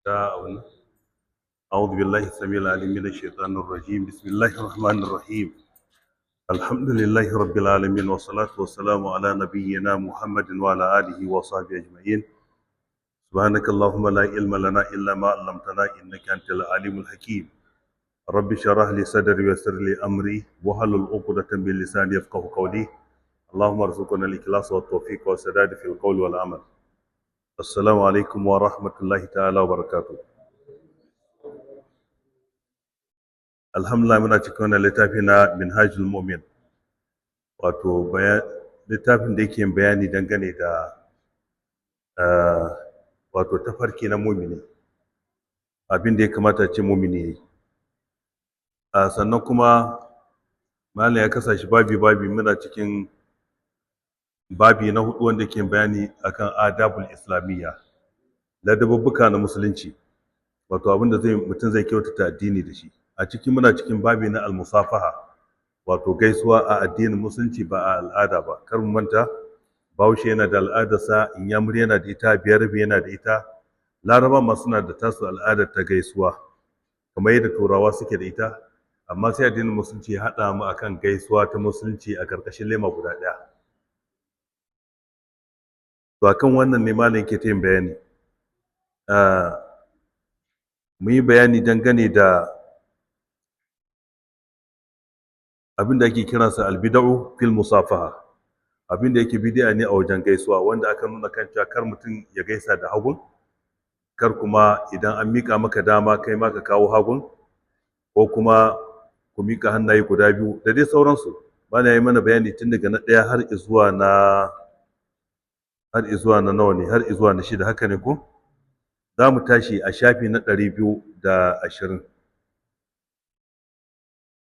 Ta wannan. أعوذ بالله السميع العليم من الشيطان الرجيم. بسم الله الرحمن الرحيم. الحمد لله رب العالمين، والصلاة والسلام على نبينا محمد وعلى آله وصحبه أجمعين. سبحانك اللهم لا علم لنا إلا ما علمتنا إنك أنت العليم الحكيم. رب اشرح لي صدري ويسر لي أمري واحلل عقدة من لساني يفقه قولي. اللهم ارزقنا الإخلاص والتوفيق والسداد في القول والعمل. السلام عليكم ورحمة الله تعالى وبركاته. Alhamdulillah, muna cikin wannan littafi na Minhajul Mu'min, wato littafin da yake yin bayani dangane da wato tafarki na mumini, abin da ya kamata ce mumini yayi. Sannan kuma malam ya kasa shi babi babi. Muna cikin babi na hudu wanda ke bayani akan adabul islamiyya, ladabubbuka na musulunci, wato abin da zai mutum zai kyautata addini da shi. A cikin muna cikin babi na almusafaha, wato gaisuwa a addinin musulunci, ba a al'ada ba. Kar mu manta, Bahaushe yana da al'adarsa, Inyamuri yana da ita, Biyarabe yana da ita, Laraba ma suna da tasu al'adar ta gaisuwa kamar yadda Turawa suke da ita. Amma sai addinin musulunci ya haɗa mu akan gaisuwa ta musulunci a ƙarƙashin lema guda ɗaya. To, akan wannan ne malam yake ta yin bayani. Mu yi bayani dangane da abin da ake kiransa albida'u fil musafaha, abin da yake bid'a ne a wajen gaisuwa, wanda aka nuna kan cewa kar mutum ya gaisa da hagun, kar kuma idan an mika maka dama kai ma ka kawo hagun, ko kuma ku mika hannaye guda biyu, da dai sauransu. Bana yi mana bayani tun daga na ɗaya har izuwa na nawa ne, har izuwa na shida, haka ne ko? Za mu tashi a shafi na 220.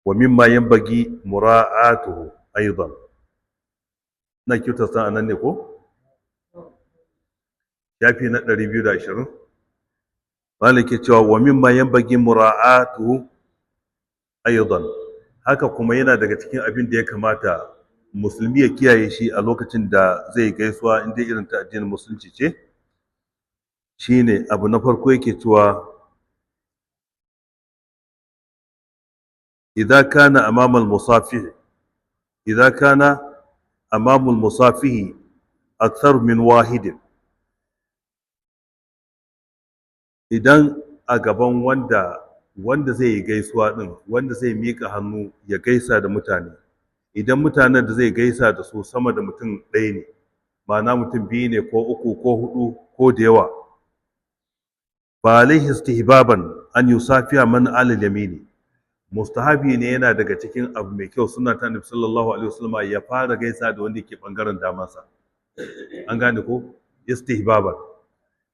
Wa mimma yanbaghi mura'atuhu aidan, na kyauta san anan ne ko? Shafi na 220, malam ke cewa wa mimma yanbaghi mura'atuhu aidan, haka kuma yana daga cikin abin da ya kamata musulmi ya kiyaye shi a lokacin da zai gaisuwa, in dai irin ta addinin musulunci ce, shine abu na farko yake cewa idza kana amama al-musafih, idza kana amama al-musafih akthar min wahidin, idan a gaban wanda zai yi gaisuwa din, wanda zai mika hannu ya gaisa da mutane, idan mutanen da zai gaisa da su sama da mutum ɗaya ne, ma'ana mutum biyu ne ko uku ko hudu ko da yawa, fa alaihi istihbaban an yusafiya man alal yamini, mustahabi ne, yana daga cikin abu mai kyau, suna ta Annabi sallallahu alaihi wasallam, ya fara gaisa da wanda yake bangaren damansa. An gane ko? Istihbaban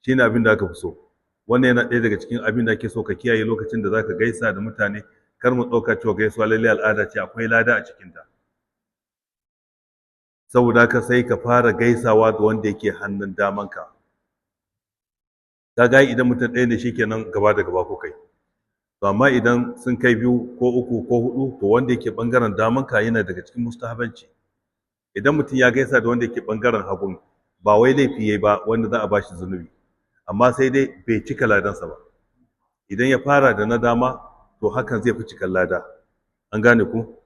shine abin da aka fi so. Wannan yana ɗaya daga cikin abin da ake so ka kiyaye lokacin da zaka gaisa da mutane. Kar mu ɗauka cewa gaisuwa lallai al'ada ce, akwai lada a cikinta. Saboda haka sai ka fara gaisawa da wanda yake hannun damanka. Kaga idan mutum ɗaya ne, shikenan, gaba da gaba ko kai. To, amma idan sun kai biyu ko uku ko hudu, to wanda yake bangaren damanka yana daga cikin mustahabanci. Idan mutum ya gaisa da wanda yake bangaren hagun, ba wai laifi yayi ba wanda za a bashi zunubi, amma sai dai bai cika ladansa ba. Idan ya fara da na dama, to hakan zai fi cikan lada. An gane ku?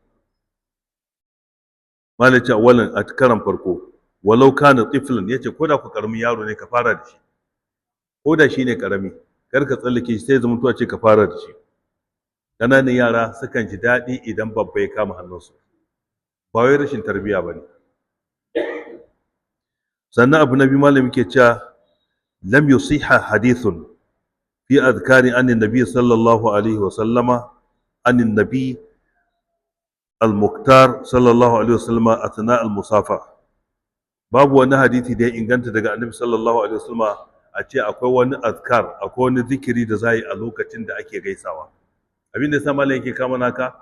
Malaci awwalan, a karan farko, walau kana tiflan, yace ko da ku karamin yaro ne, ka fara da shi. Ko da shi ne karami, kar ka tsallake shi, sai zama ce ka fara da shi. Ƙananan yara sukan ji daɗi idan babba ya kama hannunsu, ba wai rashin tarbiyya ba ne. Sannan abu na biyu, malam yake cewa lam yusiha hadithun fi adhkari anin nabi sallallahu alaihi wa sallama, anin nabi al-muktar sallallahu alaihi wa sallama athna al-musafa. Babu wani hadisi da ya inganta daga Annabi sallallahu alaihi wa sallama a ce akwai wani azkar, akwai wani zikiri da za yi a lokacin da ake gaisawa. Abin da yasa malam yake kama naka,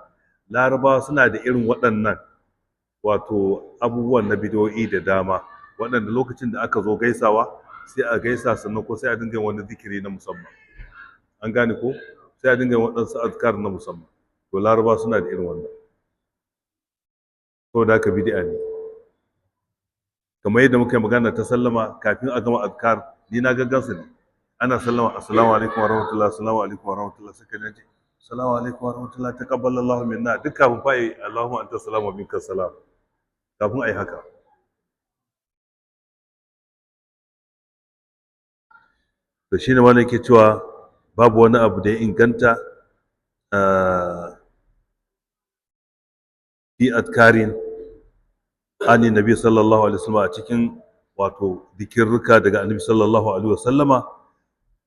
Larabawa suna da irin waɗannan wato abubuwan na bidiyo'i da dama, waɗanda lokacin da aka zo gaisawa sai a gaisa, sannan ko sai a dinga wani zikiri na musamman. An gane ko? Sai a dinga waɗansu azkar na musamman. To, Larabawa suna da irin wannan. Saboda haka bid'a ne. Kamar yadda muka yi magana ta sallama, kafin a gama azkar, ni na gaggansu ne. Ana sallama, assalamu alaikum wa rahmatullah, assalamu alaikum wa rahmatullah, suka ji assalamu alaikum wa rahmatullah, taqabbalallahu minna, duk kafin fa yi Allahumma anta salam wa minka salam, kafin ayi haka. To shine ma yake cewa babu wani abu da ya inganta fi adkarin ani nabi sallallahu alaihi wasallam a cikin wato dikirruka daga annabi sallallahu alaihi wasallama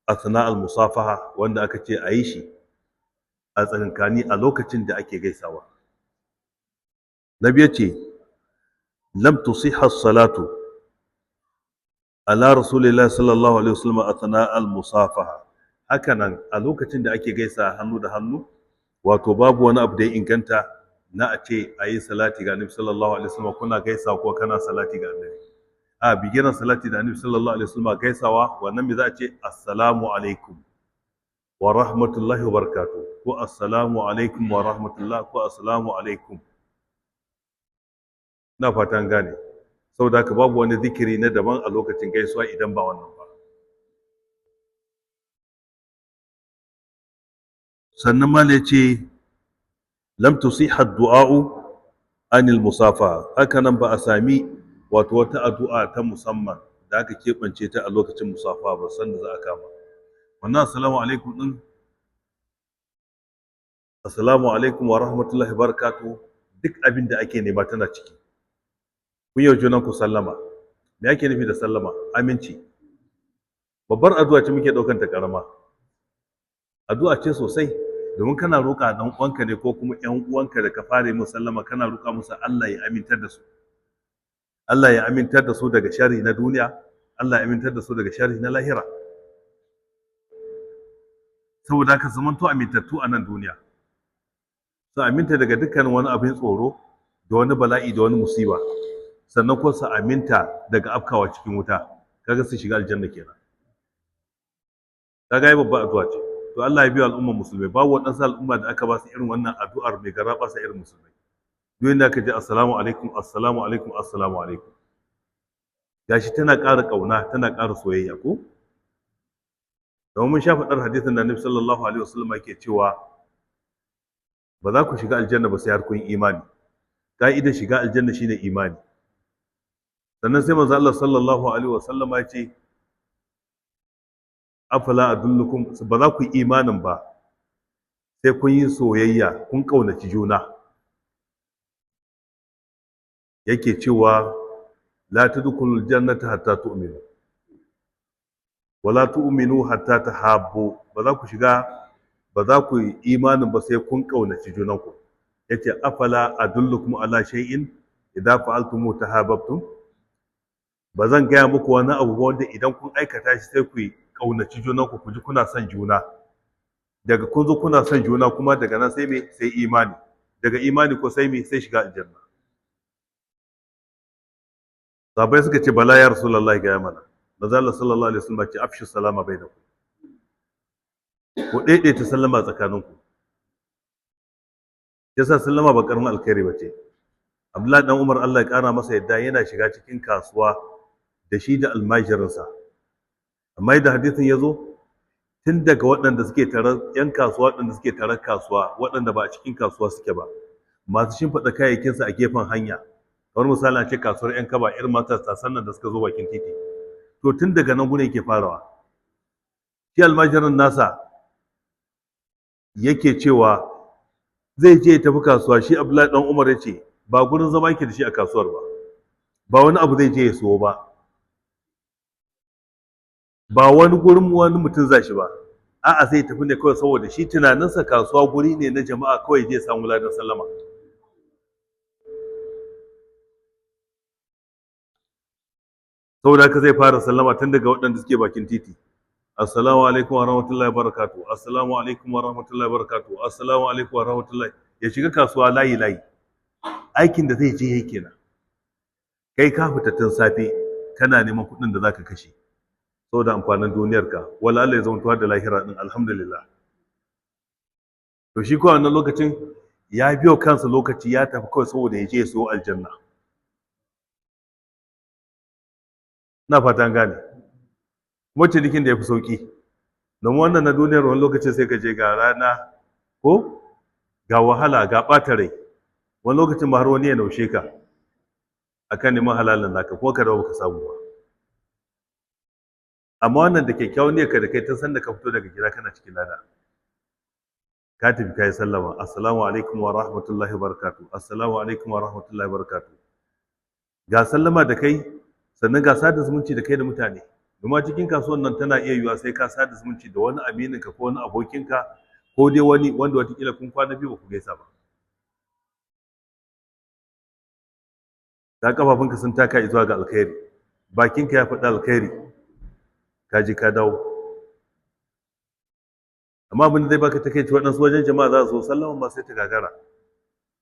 athna al-musafaha, wanda aka ce a yi shi a tsakankani a lokacin da ake gaisawa. Nabi ya ce lam tusiha salatu ala rasulillahi sallallahu alaihi wasallam athna al-musafaha. Hakanan a lokacin da ake gaisa hannu da hannu, wato babu wani abu da ya inganta na a ce a yi salati ga annabi sallallahu alaihi wasallam, kuna gaisa ko kana salati ga annabi. A bigiran salati da annabi sallallahu alaihi wasallam gaisawa wannan me za a ce? Assalamu alaikum wa rahmatullahi wa barakatuh, ko assalamu alaikum wa rahmatullah, ko assalamu alaikum. Na fatan gane. Saboda haka babu wani zikiri na daban a lokacin gaisuwa idan ba wannan ba. Sannan ma ya ce lam tusiha du'a'u anil musafa. Haka nan ba a sami wato wata addu'a ta musamman da aka keɓance ta a lokacin musafa ba sanda za a kama wannan assalamu alaikum din, assalamu alaikum wa rahmatullahi barakatuh, duk abin da ake nema tana ciki. Kun yau junan ku sallama. Me ake nufi da sallama? Aminci. Babbar addu'a ce muke ɗaukan ta karama. Addu'a ce sosai, domin kana roƙa dan uwanka ne ko kuma ƴan uwanka da ka fara yi sallama, kana roƙa musu Allah ya amintar da su. Allah ya amintar da su daga sharri na duniya, Allah ya amintar da su daga sharri na lahira. Saboda haka zamanto amintattu a nan duniya. Su aminta daga dukkan wani abin tsoro da wani bala'i da wani musiba. Sannan ko su aminta daga afkawa cikin wuta, kaga su shiga aljanna kenan. Kaga ai babba addu'a ce. To Allah ya biya al'ummar musulmai, babu waɗansu al'umma da aka ba su irin wannan addu'ar mai gara ba su irin musulmai. Duk inda aka ji assalamu alaikum, assalamu alaikum, assalamu alaikum, gashi tana ƙara ƙauna, tana ƙara soyayya ko? Domin mun sha faɗar hadisin da Annabi sallallahu alaihi wasallam yake cewa ba za ku shiga aljanna ba sai har kun imani. Ka'idar shiga aljanna shine imani. Sannan sai manzo Allah sallallahu alaihi wasallam ya ce afala adullukum, ba za ku yi imanin ba sai kun yi soyayya, kun ƙaunaci juna. Yake cewa la tadkhulul jannata hatta tu'minu wala tu'minu hatta tahabbu, ba za ku shiga, ba za ku yi imanin ba sai kun ƙaunaci junanku. Yace afala adullukum ala shay'in idza fa'altumu tahabbtum, ba zan gaya muku wani abu ba wanda idan kun aikata shi sai ku yi ƙaunaci junanku, ku ji kuna son juna. Daga kun zo kuna son juna kuma daga nan sai me? Sai imani. Daga imani ko sai me? Sai shiga aljanna. Sahabbai suka ce bala ya rasulullahi, gaya mana. Manzo Allah sallallahu alaihi wasallam ce afshu salama bainakum, ku daidaita sallama tsakaninku. Yasa sallama ba karamin alkhairi bace. Abdullahi dan Umar Allah ya kara masa yadda yana shiga cikin kasuwa da shi da almajirinsa. Amma yadda hadisin ya zo, tun daga waɗanda suke tarar ‘yan kasuwa, waɗanda suke tarar kasuwa, waɗanda ba a cikin kasuwa suke ba, masu shimfiɗa kayayyakinsu a gefen hanya, kamar misali a ce kasuwar ‘yan kaba, irin matasan nan da suka zo bakin titi, to tun daga nan gurin yake farawa. Shi almajirin nasa yake cewa zai je ya tafi kasuwa, shi Abdullahi dan Umar ya ce ba gurin zama yake da shi a kasuwar ba, ba wani abu zai je ya siyo ba, ba wani gurin wani mutum za shi ba, a'a sai tafi ne kawai saboda shi tunaninsa kasuwa guri ne na jama'a, kawai je samu ladan sallama. Saboda haka zai fara sallama tun daga waɗanda suke bakin titi. Assalamu alaikum wa rahmatullahi wa barakatuh, assalamu alaikum wa rahmatullahi wa barakatuh, assalamu alaikum wa rahmatullahi. Ya shiga kasuwa layi layi, aikin da zai je yake kenan. Kai ka fita tun safe kana neman kuɗin da zaka kashe saboda amfanin duniyarka, wala Allah ya zama da lahira din, alhamdulillah. To shi ko wannan lokacin ya biyo kansa lokaci ya tafi kawai saboda ya je ya siyo aljanna. Ina fatan gane. Kuma cinikin da ya fi sauki. Don wannan na duniyar wani lokaci sai ka je ga rana ko ga wahala ga ɓata rai, wani lokacin ma har wani ya naushe ka akan neman halalin naka ko ka dawo baka samu ba. Amma wannan da kyakkyawan niyyarka da kai tun sanda ka fito daga gida kana cikin lada, ka tafi ka yi sallama, assalamu alaikum wa rahmatullahi wa barakatuh, assalamu alaikum wa rahmatullahi wa barakatuh. Ga sallama da kai, sannan ga sada zumunci da kai da mutane. Domin cikin kasuwan nan tana iya yiwuwa sai ka sada zumunci da wani amininka ko wani abokinka ko dai wani wanda watakila kun kwana biyu ba ku gaisa ba. Ga kafafunka sun taka zuwa ga alkhairi, bakinka ya faɗi alkhairi, ka je ka dawo. Amma abin da zai baka takaici, waɗansu wajen jama'a za su zo sallama ma sai ta gagara,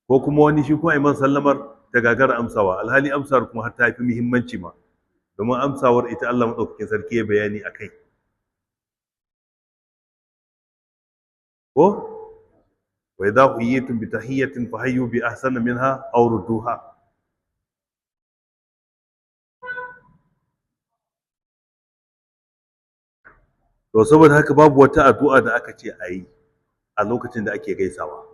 ko kuma wani shi kuma iman sallamar ta gagara amsawa, alhali amsawar kuma har ta fi muhimmanci ma, domin amsawar ita Allah maɗaukakin sarki ya bayani a kai. Ko wa idza huyitum bi tahiyyatin fahayyu bi ahsana minha aw rudduha. To saboda haka babu wata addu'a da aka ce a yi a lokacin da ake gaisawa,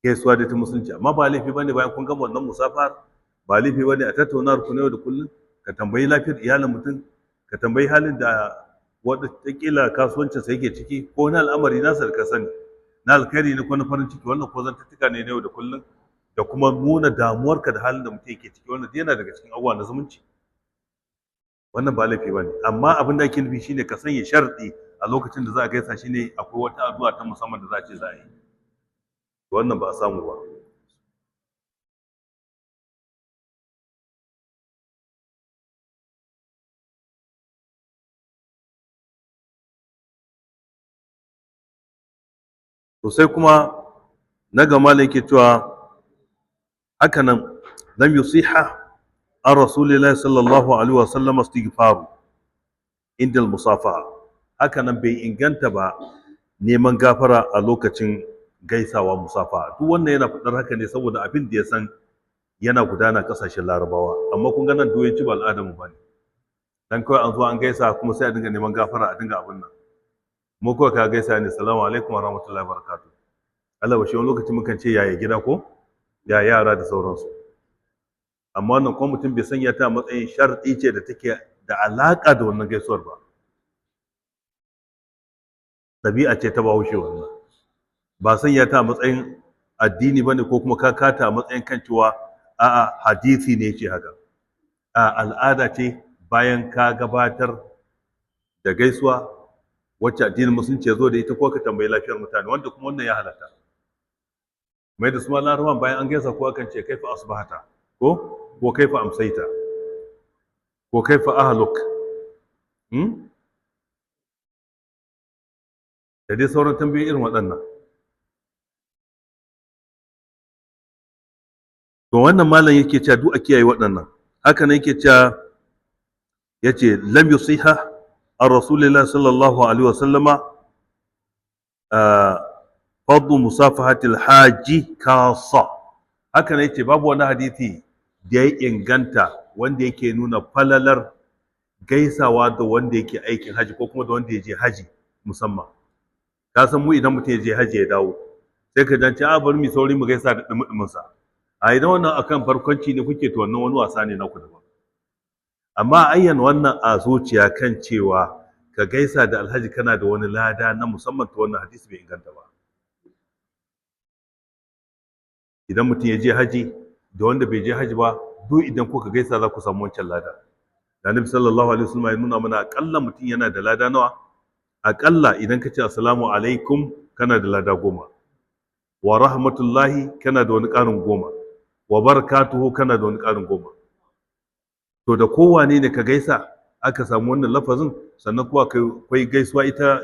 gaisuwa da ta musulunci. Amma ba laifi bane bayan kun gama wannan musafar, ba laifi bane a tattaunawar ku na yau da kullum ka tambayi lafiyar iyalin mutum, ka tambayi halin da wataƙila kasuwancinsa yake ciki ko wani al'amari nasa da ka sani na alkhairi ne ko na farin ciki. Wannan ko zantattuka ne na yau da kullum da kuma nuna damuwarka da halin da mutum yake ciki, wannan yana daga cikin abubuwa na zumunci. Wannan ba laifi bane. Amma abin da ake nufi shine ka sanya sharɗi a lokacin da za a gaisa, shine akwai wata addu'a ta musamman da za a ce za a yi. Wannan ba a samu ba. To sai kuma na gama yake cewa haka nan lam yusiha an rasulillahi sallallahu alaihi wasallam istighfaru inda al-musafaha. Haka nan bai inganta ba neman gafara a lokacin gaisawa musafaha. Duk wannan yana faɗar haka ne saboda abin da ya san yana gudana kasashen Larabawa. Amma kun ga nan doyanci ba al'adamu ba ne, dan kawai an zo an gaisa kuma sai a dinga neman gafara, a dinga abin nan. Mu kawai ka gaisa ne, salamu alaikum wa rahmatullahi wa barakatuh. Allah ba shi wani lokaci mukan ce yaya gida ko ya yara da sauransu. Amma wannan kuma mutum bai sanya ta matsayin sharɗi ce da take da alaƙa da wannan gaisuwar ba. Ɗabi'a ce ta Bahaushe wannan. Ba sanya ta matsayin addini ba ne ko kuma ka kata a matsayin kan cewa a'a hadisi ne ce haka. A al'ada ce bayan ka gabatar da gaisuwa wacce addinin musulunci ya zo da ita, ko ka tambayi lafiyar mutane, wanda kuma wannan ya halatta. Mai da su ma Larabawan bayan an gaisa ko akan ce kaifa asbahata ko kaifa amsaita ko kaifa ahluk, da dai sauran tambayoyi irin waɗannan. To wannan malam yake cewa duk a kiyaye waɗannan. Haka ne yake cewa, yace lam yusiha an rasulillahi sallallahu alaihi wasallama fadlu musafahatil haji kasa. Haka ne yace babu wani hadisi da ya inganta wanda yake nuna falalar gaisawa da wanda yake aikin haji ko kuma da wanda ya je haji musamman. Ka san mu idan mutum ya je haji ya dawo sai ka jance a bari mu sauri mu gaisa da dumudumin sa. A idan wannan akan farkonci ne kuke, to wannan wani wasa ne naku daban. Amma ayyan wannan a zuciya kan cewa ka gaisa da alhaji kana da wani lada na musamman, to wannan hadisi bai inganta ba. Idan mutum ya je haji da wanda bai je haji ba, duk idan kuka gaisa za ku samu wancan lada. Da Annabi sallallahu alaihi wasallam ya nuna mana akalla mutum yana da lada nawa? Akalla idan ka ce assalamu alaikum kana da lada 10, wa rahmatullahi kana da wani ƙarin 10, wa barakatuhu kana da wani ƙarin 10. To da kowane ne ka gaisa aka samu wannan lafazin, sannan kuma akwai gaisuwa ita,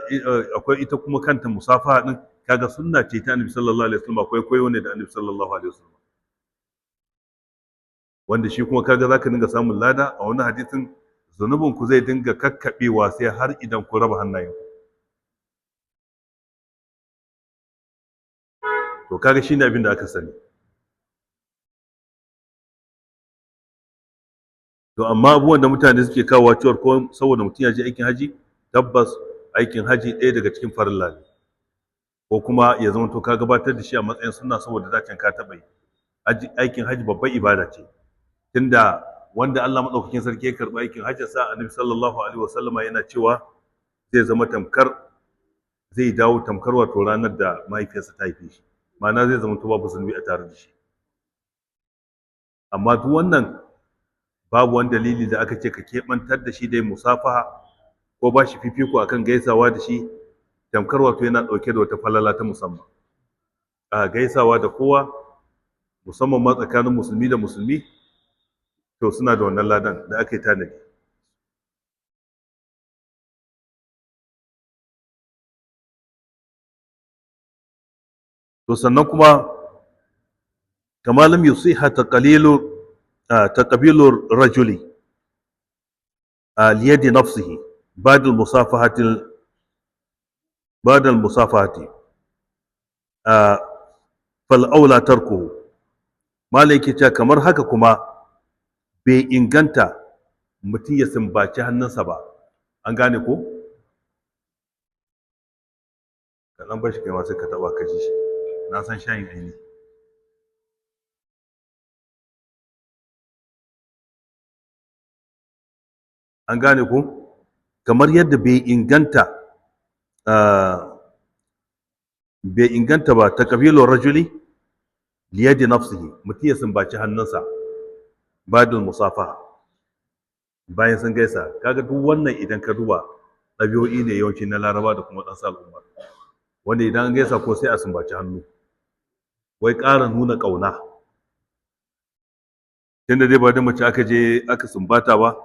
akwai ita kuma kanta musafaha din, kaga sunna ce ta Annabi sallallahu alaihi wasallam, akwai koyo ne da Annabi sallallahu alaihi wasallam, wanda shi kuma kaga zaka dinga samun lada. A wani hadisin zunubin ku zai dinga kakkabewa sai har idan ku raba hannayen ku. To kaga shine abin da aka sani. To amma abubuwan da mutane suke kawo cewar ko saboda mutum ya je aikin haji, tabbas Aikin haji ɗaya daga cikin farilla ne, ko kuma ya zama to ka gabatar da shi a matsayin sunna saboda dacin ka taɓa yi. Aikin haji babbar ibada ce, tunda wanda Allah maɗaukakin sarki ya karɓi aikin hajjin sa, Annabi sallallahu alaihi wasallama yana cewa zai zama tamkar, zai dawo tamkar wato ranar da mahaifiyarsa ta haife shi, ma'ana zai zama to babu zunubi a tare da shi. Amma duk wannan babu wani dalili da aka ce ka keɓantar da shi dai musafaha ko ba shi fifiko akan gaisawa da shi, tamkar wato yana ɗauke da wata falala ta musamman. A gaisawa da kowa, musamman ma tsakanin musulmi da musulmi, to suna da wannan ladan da aka yi tanadi. To sannan kuma kama lam yusiha taqlilu taqbilu rajuli liyadi nafsihi ba'da al-musafahati ba'da al-musafahati fal aula tarkuhu. Malai yake cewa kamar haka kuma bai inganta mutum ya sumbaci hannunsa ba. An gane ko? Ka ɗan bar shi kai ma sai ka taɓa ka ji shi. Na san shayin aini. An gane ko? Kamar yadda bai inganta ba ta kabilar rajuli liyadi nafsihi, mutum ya sumbaci hannunsa badal musafaha bayan sun gaisa. Kaga duk wannan idan ka duba ɗabi'o'i ne yawanci na Laraba da kuma ɗansa al'umma, wanda idan an gaisa ko sai a sumbaci hannu, wai ƙara nuna ƙauna. Tunda dai ba da mace aka je aka sumbata ba,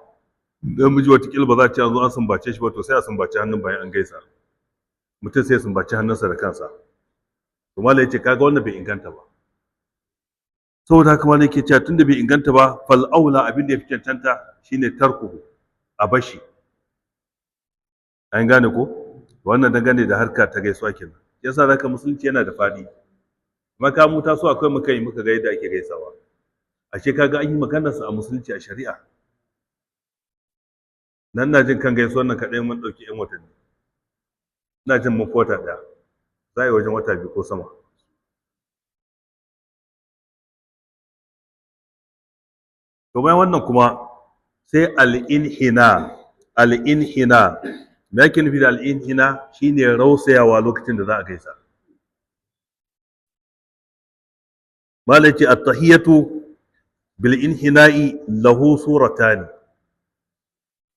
dan miji watakila ba za a ce an zo an sumbace shi ba, to sai a sumbaci hannun bayan an gaisa, mutum sai ya sumbaci hannunsa da kansa. To malai yace kaga wannan bai inganta ba. Saboda haka malai yake cewa tunda bai inganta ba, fal aula, abin da ya fi cancanta shine tarkuhu, a bashi. An gane ko? Wannan dangane da harka ta gaisuwa kenan. Yasa zaka musulunci yana da faɗi. Maka mu taso akwai muka yi muka ga yadda ake gaisawa. Ashe kaga an yi maganarsa a musulunci a shari'a. Nan na jin kan gaisuwar nan kaɗai mun ɗauki 'yan watanni. Ina jin mun fi wata ɗaya. Za a yi wajen wata 2 ko sama. To bayan wannan kuma sai al'inhina. Al'inhina. Me ake nufi da al'inhina? Shine rausayawa lokacin da za a gaisa. Malai ce at-tahiyatu bil inhina'i lahu suratani.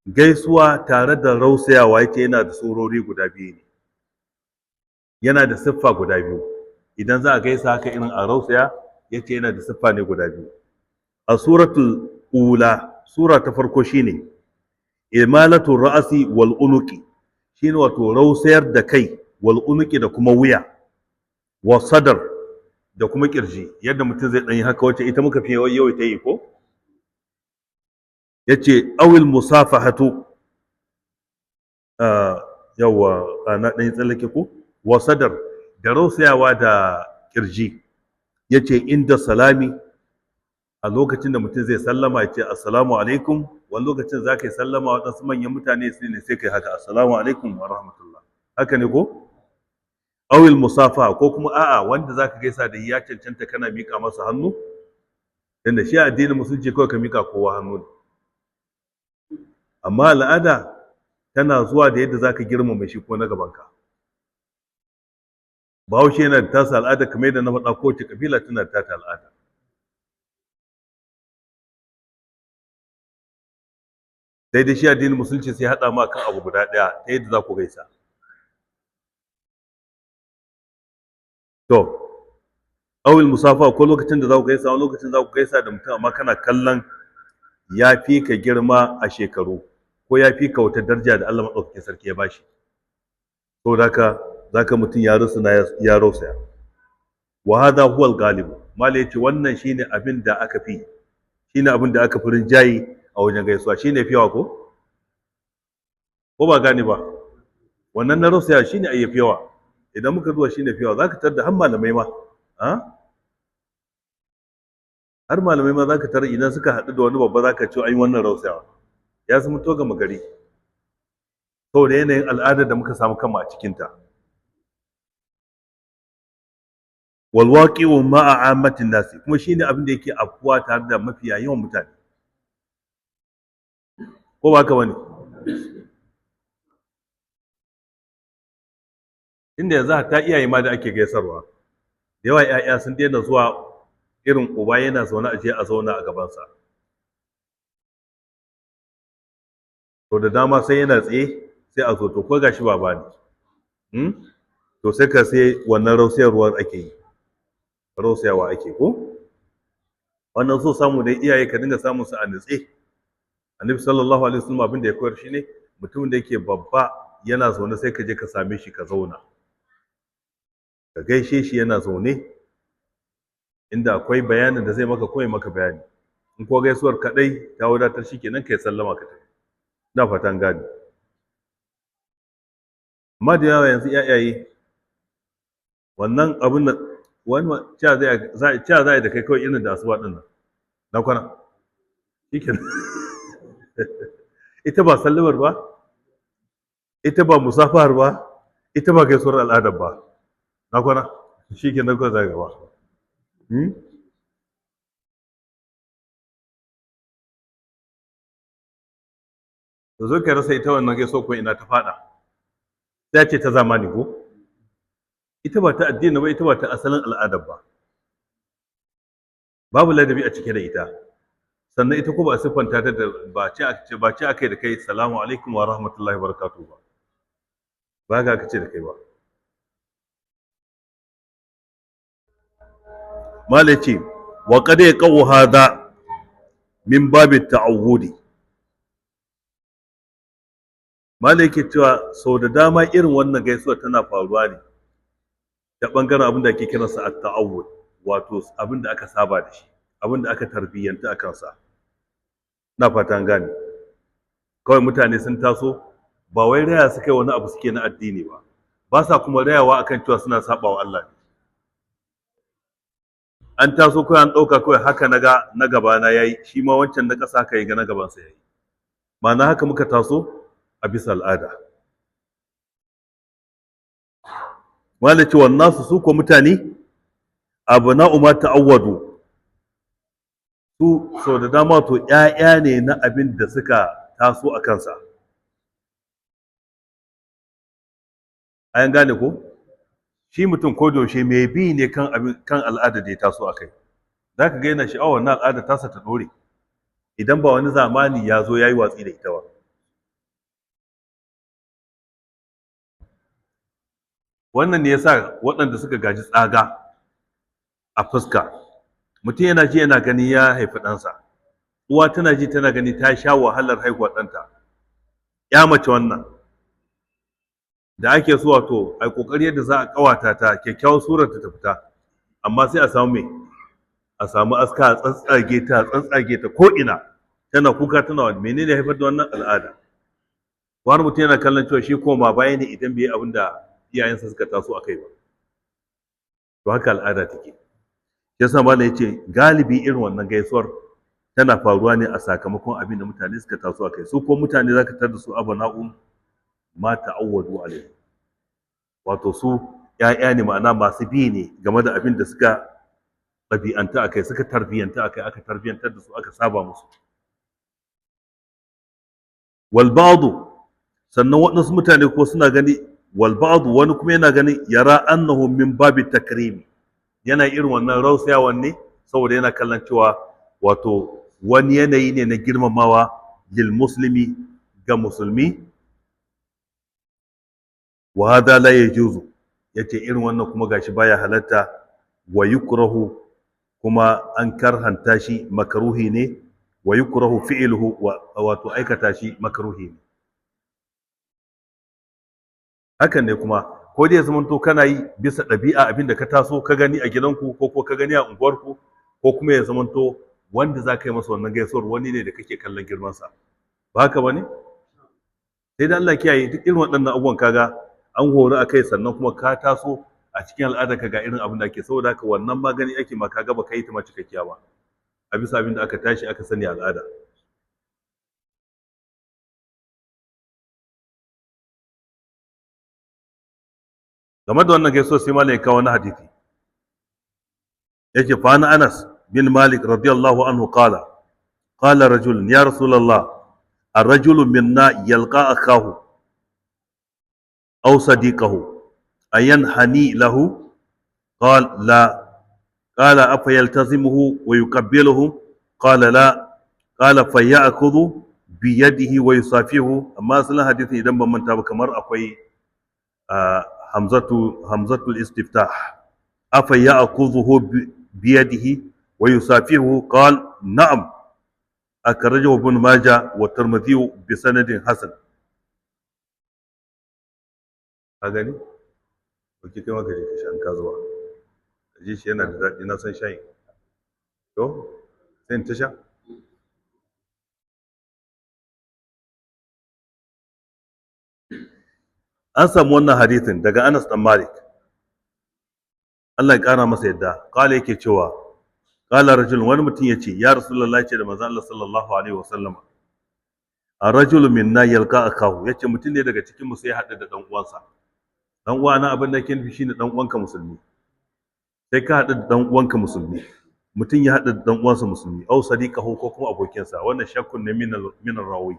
Gaisuwa tare da rausayawa yake yana da surori guda biyu ne. Yana da siffa guda biyu. Idan za a gaisa haka irin a rausaya, yace yana da siffa ne guda biyu. A suratul ula, sura ta farko shine imalatu ra'asi wal unuqi, shine wato rausayar da kai, wal unuqi da kuma wuya, wa sadar da kuma kirji, yadda mutum zai dan yi haka, wacce ita muka fi yawaita yi ko? Yace awil musafahatu, yawa na dan tsallake ko? Wa sadar da rausayawa da kirji. Yace inda salami, a lokacin da mutum zai sallama ya ce assalamu alaikum. Wani lokacin za ka yi sallama waɗansu manyan mutane su ne sai ka yi haka assalamu alaikum wa rahmatullah, haka ne ko? Awil musafa, ko kuma a'a wanda za ka gaisa da ya cancanta kana miƙa masa hannu, tunda shi addinin musulunci kawai ka miƙa kowa hannu ne. Amma al'ada tana zuwa da yadda za ka girmama shi ko na gabanka. Bahaushe yana da tasa al'ada, kamar yadda na faɗa, kowace kabila tana da tata al'ada. Sai dai shi addinin musulunci sai haɗa ma kan abu guda ɗaya ta yadda za ku gaisa. To, awil musafa, ko lokacin da za ku gaisa, wani lokacin za ku gaisa da mutum amma kana kallon ya fi ka girma a shekaru, ko ya fi ka wata daraja da Allah maɗaukakin sarki ya bashi. Saboda haka zaka mutum ya rusuna ya rausaya. Wa hadha huwa al-ghalib. Malai yace wannan shine abin da aka fi, shine abin da aka fi rinjaye a wajen gaisuwa, shine fiyawa ko? Ko ba gane ba? Wannan na rausaya shine ai yafi yawa. Idan muka zuwa shine fiyawa, zaka tarar da har malamai ma, har malamai ma zaka tarar idan suka haɗu da wani babba zaka ce ai wannan rausayawa ya zama to gama gari. Saboda yanayin al'adar da muka samu kanmu a cikinta. Wal waqi'u ma'a ammatin nasi, kuma shine abin da yake afkuwa tare da mafiya yawan mutane. Ko ba haka bane? Inda yanzu hatta iyaye ma da ake gaisarwa, da yawa 'ya'ya sun daina zuwa irin uba yana zaune a je a zauna a gabansa. To da dama sai yana tsaye sai a zo, to ko gashi baba ne. To sai ka sai wannan rausayarwar ake yi, rausayawa ake ko? Wannan so samu dai iyaye ka dinga samun su a nutse. Annabi sallallahu alaihi wasallam abin da ya koyar shine mutumin da yake babba yana zaune sai ka je ka same shi ka zauna. Ka gaishe shi yana zaune, inda akwai bayanin da zai maka ko ya maka bayani. In ko gaisuwar kadai ta wadatar shikenan kai sallama ka tafi. Ina fatan gane. Amma da yawa yanzu iyaye wannan abun nan wani cewa zai da kai kawai irin da asuba din nan na kwana shikenan. Ita ba sallamar ba, ita ba musafahar ba, ita ba gaisuwar al'adar ba. Na kwana shikenan kawai zai gaba. Da zo ka rasa ita wannan gaisuwar ko ina ta fada. Sai ce ta zamani ko? Ita ba ta addini ba, ita ba ta asalin al'adar ba. Babu ladabi a cike da ita. Sannan ita ko ba a siffanta ta da ba ce aka yi da kai salamu alaikum wa rahmatullahi wa barakatuh ba. Ba ga aka ce da kai ba. Mala ce wa qad yaqau hadha min babi ta'awudi. Mala yake cewa sau da dama irin wannan gaisuwa tana faruwa ne ta bangaren abin da ake kiransa at-ta'awud, wato abin da aka saba da shi, abin da aka tarbiyyanta a kansa. Na fatan gane. Kawai mutane sun taso ba wai raya suka yi wani abu suke na addini ba, ba sa kuma rayawa akan cewa suna saba wa Allah ne. An taso kawai an ɗauka kawai haka naga na gaba na yayi, shi ma wancan na ƙasa haka ya ga na gabansa yayi. Ma'ana haka muka taso a bisa al'ada. Wala ce wannan su ko mutane abna'u ma ta'awwadu, su sau da dama to ƴaƴa ne na abin da suka taso a kansa. An gane ko? Shi mutum ko da yaushe mai bi ne kan abin kan al'ada da ya taso a kai. Za ka ga yana sha'awar na al'ada tasa ta ɗore idan ba wani zamani ya zo ya yi watsi da ita ba. Wannan ne yasa waɗanda suka gaji tsaga a fuska, mutum yana ji yana gani ya haifi ɗansa, uwa tana ji tana gani ta sha wahalar haihuwar ɗanta, ya mace wannan da ake so wato a ƙoƙari yadda za a ƙawata ta kyakkyawar surar ta fita, amma sai a samu me? A samu aska a tsantsage ta, tsantsage ta ko ina, tana kuka tana wani. Menene haifar da wannan al'ada? Wani mutum yana kallon cewa shi koma baya ne idan bai yi abin da iyayensa suka taso a kai ba. To haka al'ada take. Yasa malam yace galibi irin wannan gaisuwar tana faruwa ne a sakamakon abin da mutane suka taso a kai. Su ko mutane zaka tar da su abana'u ma ta'awwadu alaihi, wato su ƴaƴa ne, ma'ana masu bi ne game da abin da suka ɗabi'anta a kai, suka tarbiyyanta a kai, aka tarbiyyantar da su, aka saba musu. Wal ba'du, sannan waɗansu mutane ko suna gani wal ba'du, wani kuma yana gani yara annahu min babi takrimi, yana irin wannan rausayawan ne saboda yana kallon cewa wato wani yanayi ne na girmamawa lil muslimi, ga musulmi. Wa hadha la yajuzu, yace irin wannan kuma gashi baya halatta, wa yukrahu, kuma an karhanta shi, makruhi ne, wa yukrahu fi'luhu, wato aikata shi makruhi ne. Hakan ne kuma ko dai zaman to kana yi bisa ɗabi'a abin da ka taso ka gani a gidanku ko ka gani a unguwarku, ko kuma ya zaman to wanda za ka yi masa wannan gaisuwar wani ne da kake kallon girmansa. Ba haka ba ne? Sai da Allah kiyaye duk irin waɗannan abubuwan, kaga an hori a kai, sannan kuma ka taso a cikin al'ada ka ga irin abin da ake, saboda haka wannan magani ake ma kaga ba ka yi ta ma cikakkiya ba a bisa abin da aka tashi aka sani al'ada. Game da wannan gaisuwa sai malam ya kawo wani hadisi. Yake fa na Anas bin Malik radiyallahu anhu qala qala rajulun ya Rasulullah ar-rajulu minna yalqa akahu aw sadiqahu ayanhani lahu qala la qala afa yaltazimuhu wa yuqabbiluhu qala la qala faya'khudhu bi yadihi wa yusafihu. Amma asalin hadisin idan ban manta ba kamar akwai hamzatul istiftah afa ya'khudhuhu bi yadihi wa yusafihu qala na'am akhrajahu Ibn Majah wa Tirmidhi bi sanadin hasan. Ka gani? Oke, kai ma ka je ka sha in ka zuwa. Ka ji shi yana da daɗi, na san shayin. To, sai in ta sha? An samu wannan hadithin daga Anas dan Malik. Allah ya ƙara masa yadda. Qala yake cewa, qala rajul, wani mutum ya ce, ya Rasulullahi, ce da manzon Allah sallallahu alaihi wasallam, ar-rajulu minna yalqa akahu, yace mutum ne daga cikin mu sai ya haɗu da dan uwansa. Dan uwa na abin da yake nufi shine dan uwanka musulmi. Sai ka haɗu da dan uwanka musulmi. Mutum ya haɗu da dan uwansa musulmi, au sadiqahu, ko kuma abokinsa. Wannan shakkun ne min rawi.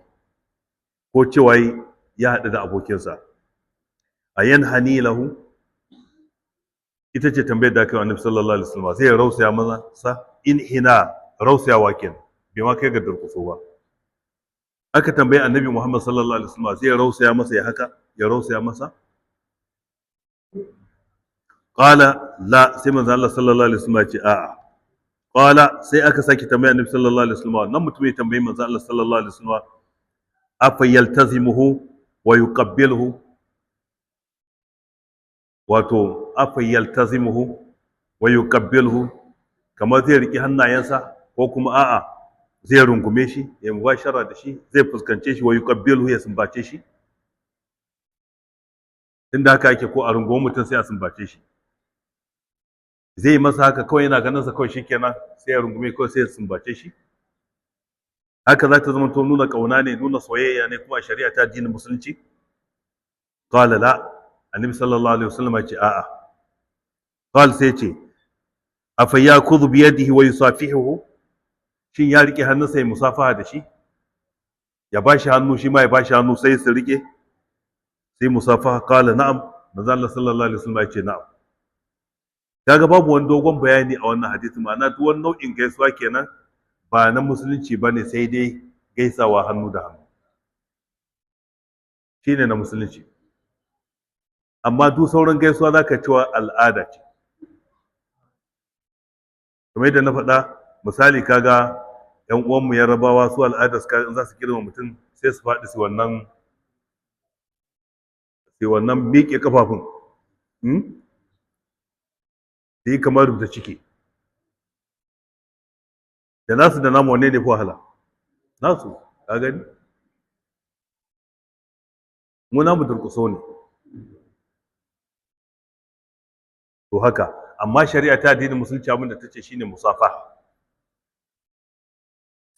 Ko cewa ya haɗu da abokinsa. Ayan hani lahu, ita ce tambayar da aka yi wa Annabi sallallahu alaihi wasallam, sai ya rausaya maza sa in hina rausayawa kenan, bai ma kai ga durƙuso ba. Aka tambayi Annabi Muhammad sallallahu alaihi wasallam, sai ya rausaya masa, ya haka ya rausaya masa. Qala la, sai manzo Allah sallallahu alaihi wasallam ya ce a'a. Qala, sai aka saki tambaya Annabi sallallahu alaihi wasallam, nan mutum ya tambayi manzo Allah sallallahu alaihi wasallam, afa yaltazimuhu wa yuqabbiluhu, wato afa yaltazimuhu wa yuqabbiluhu, kamar zai riki hannayensa ko kuma a'a zai rungume shi ya mubashara da shi, zai fuskance shi, wa yuqabbiluhu, ya sumbace shi. Tunda haka ake, ko a rungume mutum sai a sumbace shi. Zai yi masa haka kawai, yana ganin sa kawai shikenan sai ya rungume kawai sai ya sumbace shi. Haka za ta zama to nuna kauna ne, nuna soyayya ne kuma a shari'a ta addinin musulunci. Qala la, Annabi sallallahu alaihi wasallam ya ce a'a. Qal, sai ce afa yakhudhu bi yadihi wa yusafihuhu, shin ya rike hannunsa ya musafaha da shi, ya bashi hannu shi ma ya bashi hannu sai su rike sai musafaha. Qala na'am, manzo Allah sallallahu alaihi wasallam ya ce na'am. Kaga babu wani dogon bayani a wannan hadisi, ma'ana duk wani nau'in gaisuwa kenan ba na musulunci bane, sai dai gaisawa hannu da hannu shine na musulunci. Amma duk sauran gaisuwa zaka cewa al'ada ce. Kamar yadda na faɗa, misali kaga yan uwanmu Yarabawa su al'ada su in za su girma mutum sai su faɗi su wannan miƙe kafafun, su yi kamar rubuta ciki. Da nasu da namu wanne ne fi wahala? Nasu, ka gani? Mu namu durƙuso ne. To haka, amma shari'a ta addinin musulunci abin da ta ce shine musafa.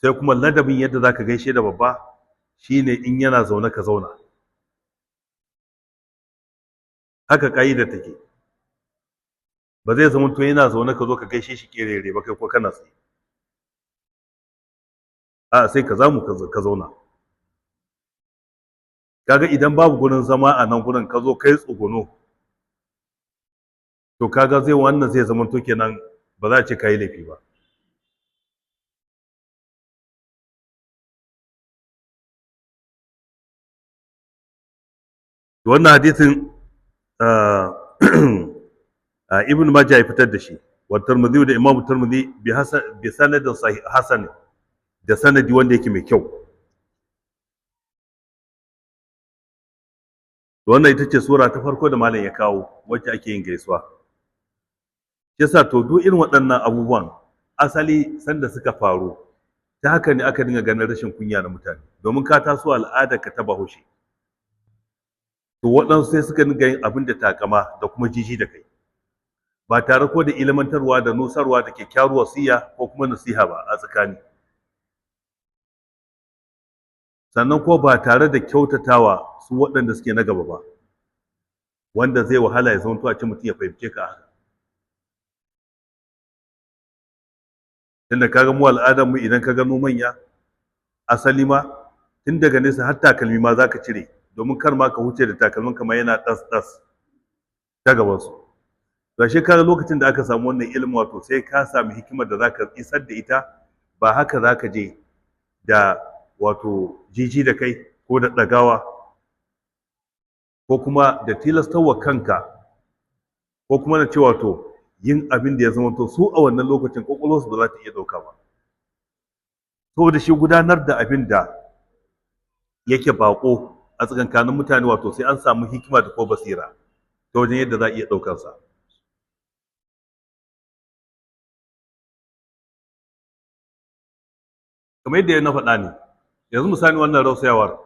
Sai kuma ladabin yadda zaka gaishe da babba shine in yana zaune ka zauna. Haka ƙa'ida take. Ba zai zama to yana zaune ka zo ka gaishe shi kerere ba kai ko kana tsaye. A sai ka zamu ka zauna. Kaga idan babu gurin zama a nan gurin ka zo kai tsuguno, to kaga zai wannan zai zama to kenan ba za a ce kayi laifi ba. Wannan hadisin Ibn Majah ya fitar da shi, wa Tirmidhi da Imam Tirmidhi bi sanadin hasan, da sanadi wanda yake mai kyau. Wannan ita ce sura ta farko da malam ya kawo wacce ake yin gaisuwa. Yasa to duk irin waɗannan abubuwan asali sanda suka faru ta haka ne aka dinga ganin rashin kunya na mutane, domin ka taso al'ada ka ta Bahaushe. To waɗansu sai suka dinga yin abin da takama da kuma jiji da kai, ba tare ko da ilmantarwa da nusarwa da kyakkyawar wasiya ko kuma nasiha ba a tsakani, sannan ko ba tare da kyautatawa su waɗanda suke na gaba ba. Wanda zai wahala ya zama a ce mutum ya fahimce ka haka. Tunda ka ga mu al'adar mu idan ka gano manya asali ma tun daga nesa har takalmi ma za ka cire domin kar ma ka huce da takalmin kamar yana ɗas-ɗas ta gabansu. To ashe kaga lokacin da aka samu wannan ilimin, wato sai ka sami hikimar da zaka isar da ita, ba haka zaka je da wato jiji da kai ko da ɗagawa ko kuma da tilastarwa kanka ko kuma na cewa to yin abin da ya zama to su a wannan lokacin kwakwalwarsu ba za ta iya ɗauka ba. Saboda shi gudanar da abin da yake baƙo a tsakankanin mutane, wato sai an samu hikima da ko basira ta wajen yadda za a iya ɗaukansa. Kamar yadda na faɗa ne, yanzu misali wannan rausayawar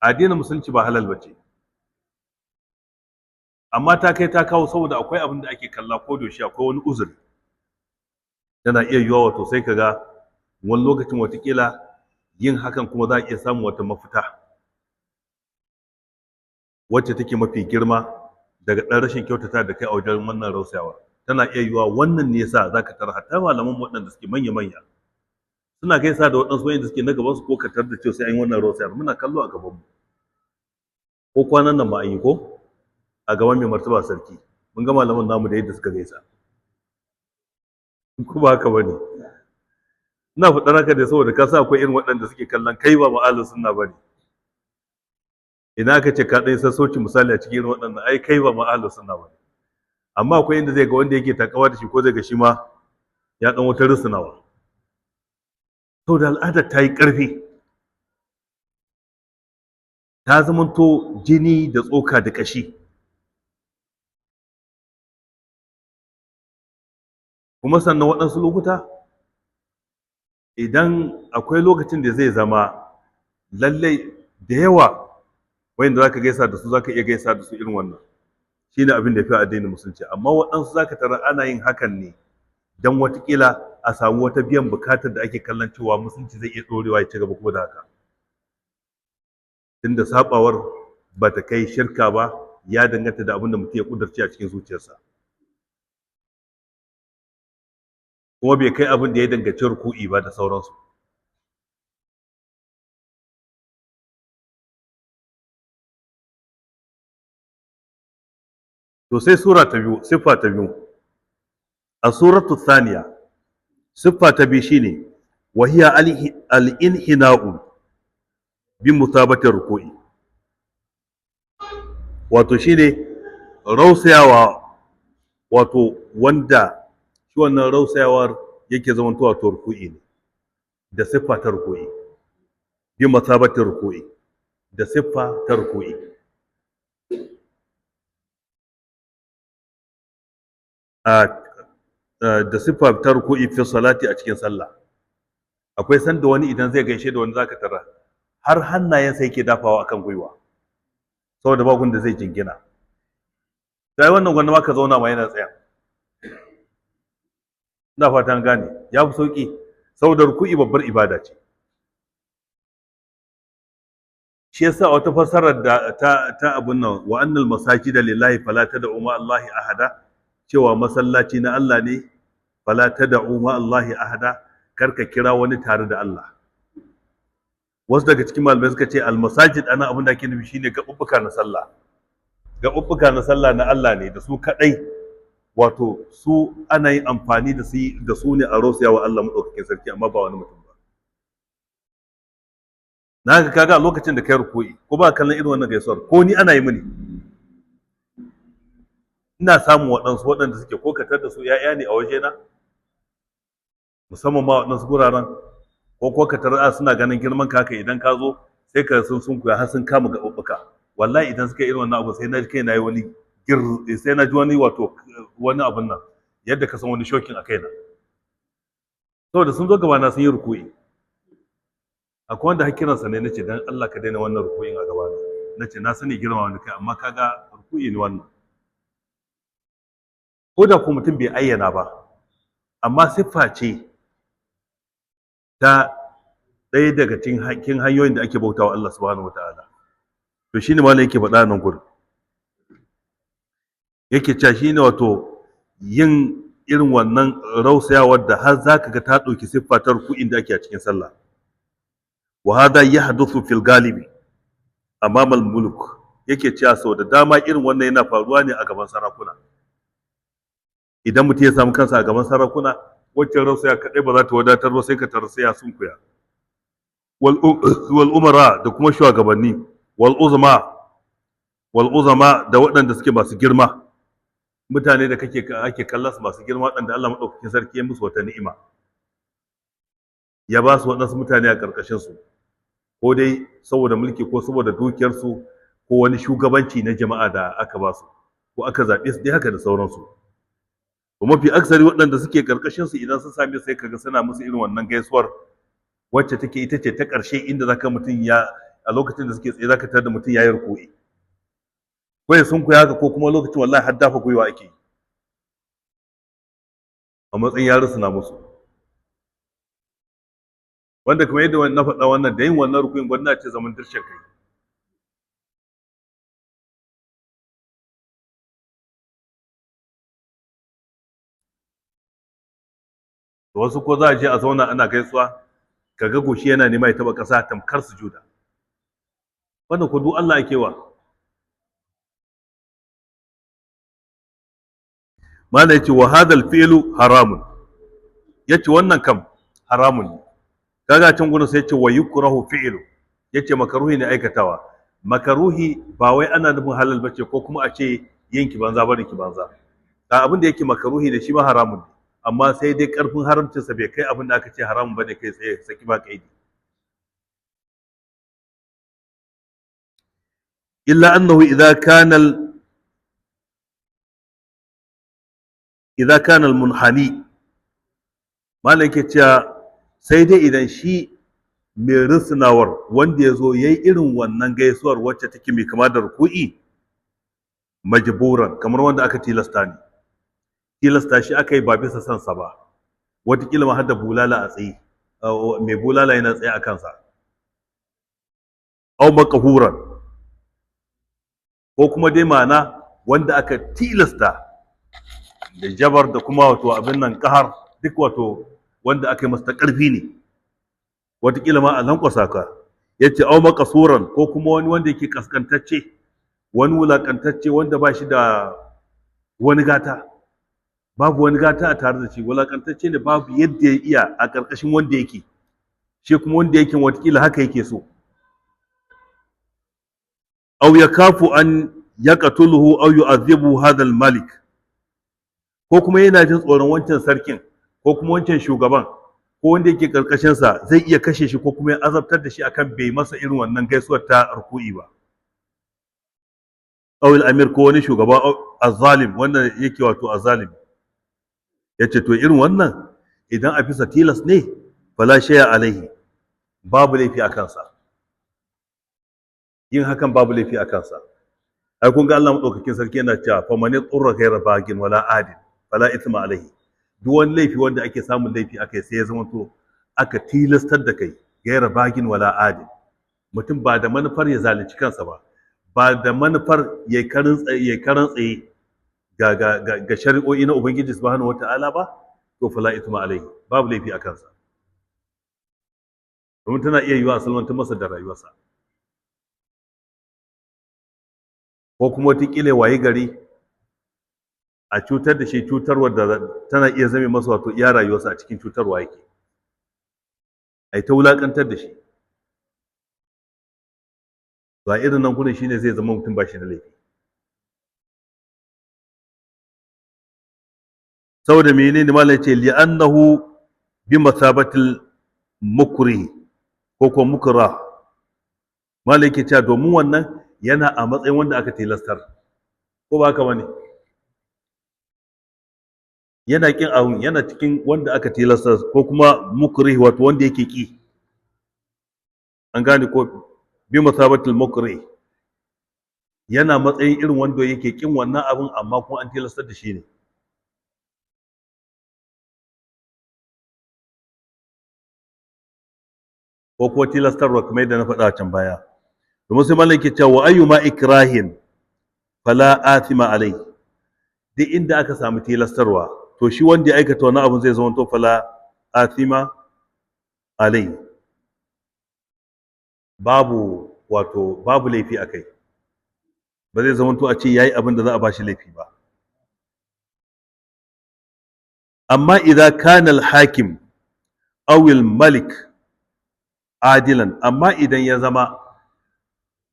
addinin musulunci ba halal ba ce, amma ta kai ta kawo saboda akwai abin da ake kalla ko da yaushe akwai wani uzuri. Tana iya yiwuwa wato sai ka ga wani lokacin watakila yin hakan kuma za a iya samun wata mafita wacce take mafi girma daga ɗan rashin kyautata da kai a wajen wannan rausayawar. Tana iya yiwuwa wannan ne yasa za ka tara hatta malaman waɗanda suke manya-manya suna gaisa da waɗansu wayanda suke na gabansu ko ka tarar da cewa sai an yi wannan rausayawar. Muna kallo a gabanmu, ko kwanan nan ma an yi ko a gaban mai martaba sarki, mun ga malaman namu da yadda suka gaisa, ko ba haka bane? Ina faɗar haka da saboda ka sa akwai irin waɗanda suke kallon kai ba ma'alin sunna bane. Ina aka ce ka ɗan sassauci misali a cikin irin waɗannan, ai kai ba ma'alin sunna bane. Amma akwai inda zai ga wanda yake takawa da shi ko zai ga shi ma ya ɗan wata rusunawa. Saboda al'adar ta yi ƙarfi, ta zamanto jini da tsoka da ƙashi. Kuma sannan waɗansu lokuta idan akwai lokacin da zai zama lallai da yawa wayanda zaka gaisa da su zaka iya gaisa da su irin wannan, shine abin da ya fi addinin musulunci. Amma waɗansu zaka tarar ana yin hakan ne don watakila a samu wata biyan bukatar da ake kallon cewa musulunci zai iya ɗorewa ya ci gaba kuma da haka, tunda sabawar ba ta kai shirka ba, ya danganta da abin da mutum ya kudurce a cikin zuciyarsa, kuma bai kai abin da ya danganci ruku'i ba da sauransu. To sai sura ta biyu, siffa ta biyu, a suratu thaniya, siffa ta biyu shine wa hiya al-inhina'u bi mutabati ruku'i, wato shine rausayawa, wato wanda shi wannan rausayawar yake zamantowa wato ruku'i ne da siffa ta ruku'i, bi mutabati ruku'i, da siffa ta ruku'i. Da siffa ta ruku'i fi salati a cikin sallah. Akwai sanda wani idan zai gaishe da wani zaka tara har hannayensa yake dafawa akan gwiwa saboda ba da zai jingina. Sai wannan gwanda ma ka zauna ma yana tsaya. Ina fatan gane, ya fi sauki saboda ruku'i babbar ibada ce. Shi yasa wata fassarar da ta abun nan, wa annal masajida lillahi fala tad'u ma Allahi ahada, cewa masallaci na Allah ne, fala tad'u ma Allahi ahada, karka kira wani tare da Allah. Wasu daga cikin malamai suka ce almasajid ana abin da ake nufi shine gaɓuɓɓuka na sallah. Gaɓuɓɓuka na sallah na Allah ne da su kaɗai, wato su ana yin amfani da su ne a rosiya wa Allah maɗaukakin sarki, amma ba wani mutum ba. Na haka kaga a lokacin da kai ruku'i ko ba kallon irin wannan gaisuwar, ko ni ana yi mini, ina samun waɗansu waɗanda suke ko katar da su ‘ya'ya ne a wajena, musamman ma waɗansu guraren, ko katar suna ganin girman ka haka, idan ka zo sai ka sun sunkuya har sun kama gaɓuɓɓuka. Wallahi idan suka irin wannan abu sai na kai na yi wani gir, sai na ji wani wato wani abun nan yadda ka san wani shokin a kaina, saboda sun zo gabana sun yi ruku'i. Akwai wanda har kiransa ne nace dan Allah ka daina wannan ruku'in a gabana, nace na sani girma wani kai, amma kaga ruku'i ne wannan. Ko da ko mutum bai ayyana ba, amma siffa ce ta ɗaya daga cikin hanyoyin da ake bautawa Allah subhanahu wataala. To shine malam yake faɗa nan gurin. Yake cewa shine wato yin irin wannan rausayawar da har zaka ga ta ɗauki siffa ta ruku'in da ake a cikin sallah. Wa hadha yahduthu fil galibi amama al muluk. Yake cewa sau da dama irin wannan yana faruwa ne a gaban sarakuna. Idan mutum ya samu kansa a gaban sarakuna, waccan rausaya kaɗai ba za ta wadatar ba, sai ka tarsaya sunkuya. Wal umara da kuma shugabanni, wal uzma wal uzama da waɗanda suke masu girma, mutane da kake ake kallon su masu girma, waɗanda Allah madaukakin sarki ya musu wata ni'ima, ya ba su waɗansu mutane a ƙarƙashin su, ko dai saboda mulki ko saboda dukiyar su ko wani shugabanci na jama'a da aka ba su ko aka zaɓe su dai haka da sauransu. To mafi aksari waɗanda suke ƙarƙashin su idan sun same sai kaga suna musu irin wannan gaisuwar wacce take ita ce ta ƙarshe, inda zaka mutum ya a lokacin da suke tsaye zaka tarar da mutum yayi ruku'i ko ya sunkuya haka, ko kuma lokacin wallahi har dafa gwiwa ake yi a matsayin ya rusuna musu. Wanda kamar yadda na faɗa wannan da yin wannan ruku'in gwamnati ce zaman dirshen kai. Wasu ko za a je a zauna ana gaisuwa, kaga goshi yana nema ya taba ƙasa tamkar sujuda. Wannan ko duk Allah ake wa. Mala yace wa hadal fi'lu haramun. Yace wannan kam haramun ne. Kaga can gurin sai yace wa yukrahu fi'lu. Yace makaruhi ne aikatawa. Makaruhi ba wai ana nufin halal bace ko kuma a ce yanki banza barin ki banza. A abin da yake makaruhi ne shi ma haramun ne. Amma sai dai karfin haramcinsa bai kai abin da aka ce haramun bane kai tsaye saki ba kaidi. Illa annahu idza kana idza kana al-munhani, malai yake cewa sai dai idan shi mai rusunawar wanda ya zo ya yi irin wannan gaisuwar wacce take mai kama da ruku'i majburan, kamar wanda aka tilasta ne, tilasta shi aka yi ba bisa sansa ba, wataƙila ma har da bulala a tsaye, mai bulala yana tsaye a kansa, au maqhuran, ko kuma dai ma'ana wanda aka tilasta da jabar da kuma wato abin nan kahar, duk wato wanda aka yi masa ta ƙarfi ne, wataƙila ma a lankwasa ka. Yace au maqsuran, ko kuma wani wanda yake kaskantacce, wani wulakantacce wanda ba shi da wani gata, babu wani gata a tare da shi, wulakantacce ne, babu yadda ya iya a ƙarƙashin wanda yake shi, kuma wanda yake wataƙila haka yake so. Aw yakafu an yaqtuluhu aw yu'adhibu hadha al-malik, ko kuma yana jin tsoron wancan sarkin ko kuma wancan shugaban ko wanda yake karkashin sa zai iya kashe shi ko kuma ya azabtar da shi akan bai masa irin wannan gaisuwar ta ruku'i ba. Aw al-amir, ko wani shugaba azzalim wanda yake wato azzalim. Yace to irin wannan idan a bisa tilas ne, fala shay'a alaihi, babu laifi a kansa, yin hakan babu laifi a kansa. Ai kun ga Allah madaukakin sarki yana cewa fa man yurra ghayra bagin wala adin fala ithma alaihi. Duk wani laifi wanda ake samun laifi akai sai ya zama to aka tilastar da kai ghayra bagin wala adin, mutum ba da manufar ya zalunci kansa ba, ba da manufar ya karin tsaye ga ga ga shari'o'i na Ubangiji subhanahu wata'ala ba, to fala ithma alaihi, babu laifi a kansa. Domin tana iya yiwa a salwantar masa da rayuwarsa, ko kuma wataƙila waye gari a cutar da shi, cutarwar da tana iya zame masa wato iya rayuwarsa a cikin cutarwa yake, ai ta wulaƙantar da shi. Ba irin nan gudun shine zai zama mutum ba shi da laifi. Saboda menene malam ce li'annahu bi masabatil mukri ko ko mukra, malam yake cewa domin wannan yana a matsayin wanda aka tilastar, ko ba haka bane? Yana kin abun, yana cikin wanda aka tilastar ko kuma mukri, wato wanda yake ki, an gane ko? Bi masabatil mukri, yana matsayin irin wanda yake kin wannan abun amma kuma an tilastar da shi ne. Ko kuma tilastarwa kamar yadda na faɗa can baya. Domin sai malam yake cewa wa ayyuma ikrahin fala athima alai, Duk inda aka samu tilastarwa, to shi wanda ya aikata wani abu zai zama to fala athima alai, babu wato babu laifi a kai, ba zai zama to a ce yayi abin da za a bashi laifi ba. Amma idan kana al-hakim aw al-malik adilan, amma idan ya zama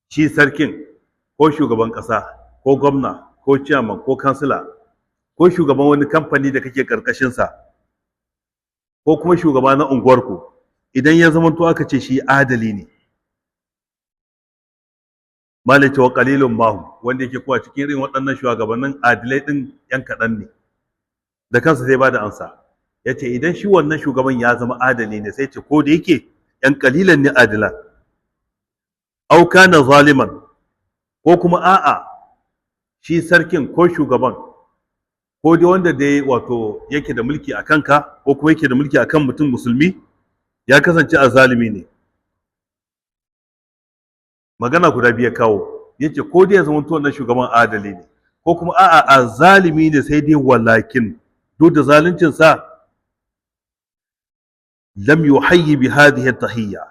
shi sarkin ko shugaban ƙasa ko gwamna ko chairman ko kansila ko shugaban wani kamfani da kake ƙarƙashinsa ko kuma shugaba na unguwarku, idan ya zama to aka ce shi adali ne, malaka wa qalilun mahum, wanda yake kuwa cikin irin waɗannan shugabannin adilai din yan kaɗan ne, da kansa sai bada ansa yace idan shi wannan shugaban ya zama adali ne, sai ce ko da yake yan kalilan ne adilan, aw kana zaliman, ko kuma a'a shi sarkin ko shugaban ko dai wanda dai wato yake da mulki a kanka ko kuma yake da mulki a kan mutum musulmi ya kasance a zalimi ne. Magana guda biyu kawo, yace ko dai ya zama to wannan shugaban adali ne ko kuma a'a a zalimi ne, sai dai walakin duk da zaluncin sa lam yuhayyi bi hadhihi tahiyya,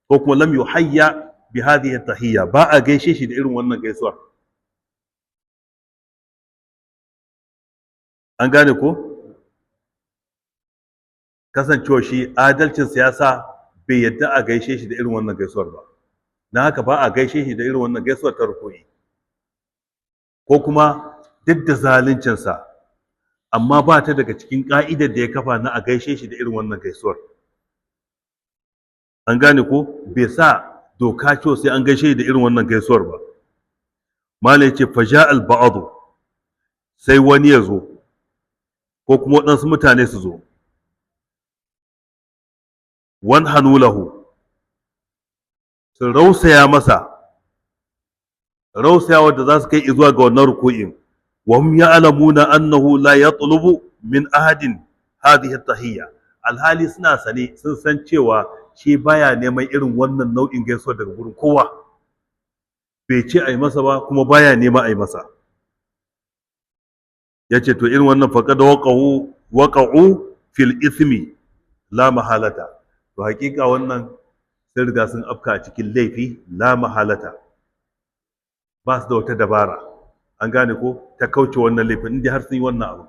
ko kuma lam yuhayya bi hadhihi tahiyya, ba a gaishe shi da irin wannan gaisuwar. An gane ko? Kasancewa shi adalcin siyasa bai yadda a gaishe shi da irin wannan gaisuwar ba, don haka ba a gaishe shi da irin wannan gaisuwar ta rukuyi, ko kuma duk da zaluncinsa amma ba ta daga cikin ka'idar da ya kafa na a gaishe shi da irin wannan gaisuwar. An gane ko? Bai sa doka cewa sai an gaishe da irin wannan gaisuwar ba. Malai ce faja al ba'adu, sai wani ya zo ko kuma waɗansu mutane su zo, wan hanulahu, su rausaya masa rausaya wadda za su kai zuwa ga wannan ruku'in. Wa hum ya'lamuna annahu la yatlubu min ahadin hadhihi tahiyya, alhali suna sane sun san cewa shi baya neman irin wannan nau'in gaisuwa daga gurin kowa, bai ce a yi masa ba kuma baya nema a yi masa. Ya ce to irin wannan faqad waqa'u waqa'u fil ithmi la mahalata, to hakika wannan sun riga sun afka a cikin laifi la mahalata, ba su da wata dabara. An gane ko? Ta kauce wannan laifin inda har sun yi wannan abu.